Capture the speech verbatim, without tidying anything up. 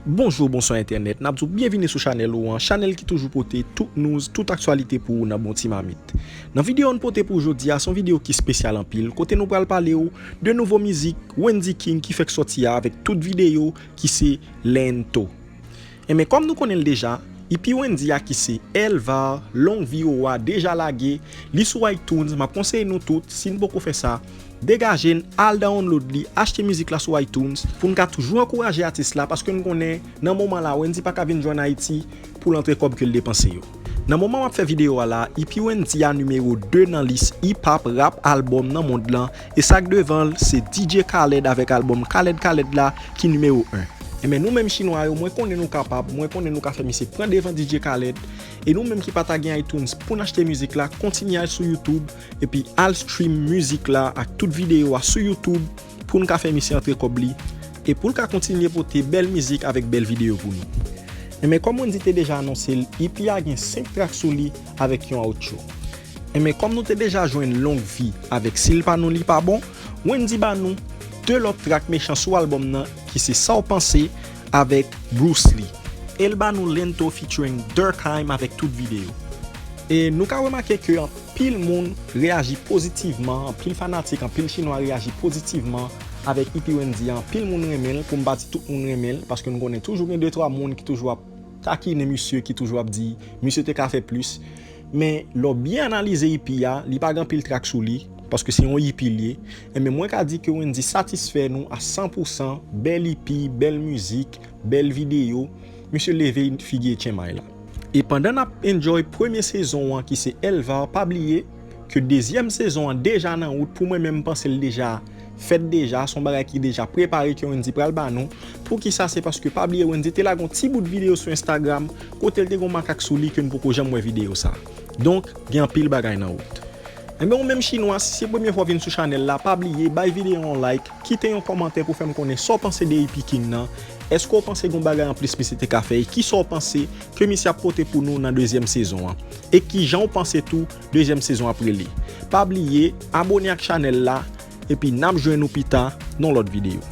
Bonjou, bonswa entènèt, n ap di w byenvini sou chanèl ou an, chanèl ki toujou pote tout news, tout aktyalite pou ou nan bon ti mamit. Nan videyo nou pote pou w jodi a, se yon videyo ki espesyal anpil, kote nou pral pale w de nouvo mizik Wendy King ki fèk sòti a avèk tout videyo ki se Lento. Enben, kòm nou konnen l deja, E P Wendy a ki se Elvar, Long V O A deja lage, li sou iTunes, m ap konseye nou tout, si n poko fè sa, degaje n, al download li, achte mizik la sou iTunes, pou n ka toujou ankouraje atis la, paske n konnen, nan moman la, Wendy pa ka vin jwenn Ayiti pou l antre kòb ke l depanse yo. Nan moman m ap fè videyo a la, E P Wendy a nimewo de nan lis hip hop rap album nan mond lan, e sa k devan l, se D J Khaled avèk album Khaled Khaled la ki nimewo en. Enben, nou menm chinwa yo, mwen konnen nou kapab, mwen konnen nou ka fè misye pran devan D J Khaled, e nou menm ki pa ta gen iTunes pou n achte mizik la, kontinye al sou YouTube, epi al stream mizik la ak tout videyo a sou YouTube pou n ka fè misye antre kòb li, e pou l ka kontinye pote bèl mizik avèk bèl videyo pou nou. Enben, kòm Wendy te deja anonse l, E P a gen senk track sou li avèk yon outro. Enben, kòm nou te deja jwenn Long V avèk Si l pa nou li pa bon, Wendy ba nou de lòt track mechan sou album nan ki se Sa w panse avèk Bruce Lee. E l ba nou Lento featuring Durkheim avèk tout videyo. E nou ka remake ke anpil moun reyaji pozitivman, anpil fanatik, anpil chinwa reyaji pozitivman avèk E P Wendy a, anpil moun renmen l, pou m pa di tout moun renmen l, paske n konnen toujou gen de twa moun ki toujou ap takinen misye, ki toujou ap di misye te ka fè plis. Men lè w byen analize E P a, li pa gen anpil track sou li, paske se yon E P li ye. Enben mwen ka di ke Wendy satisfè nou a san pou san, bèl E P, bèl mizik, bèl videyo, misye leve figi H M I la. E pandan n ap enjoy premye sezon an ki se Elvar, pa bliye ke dezyèm sezon an deja nan wout, pou mwen menm m panse l deja fèt deja, se yon bagay ki deja prepare ke Wendy pral ba nou. Poukisa? Se paske pa bliye Wendy te lage yon ti bout videyo sou Instagram kote l te gen yon makak sou li ke n poko janm wè videyo sa. Donk, gen anpil bagay nan wout. Enben ou menm chinwa, si se premye fwa w vin sou chanèl la, pa bliye bay videyo an yon like, kite yon kòmantè pou fè m konnen sa w panse de E P King nan. Èske w panse gen yon bagay anplis misye te ka fè? E kisa w panse ke misye ap pote pou nou nan dezyèm sezon an? E kijan w panse tou dezyèm sezon ap rele? Pa bliye abone ak chanèl la, epi n ap jwenn nou pita nan lòt videyo.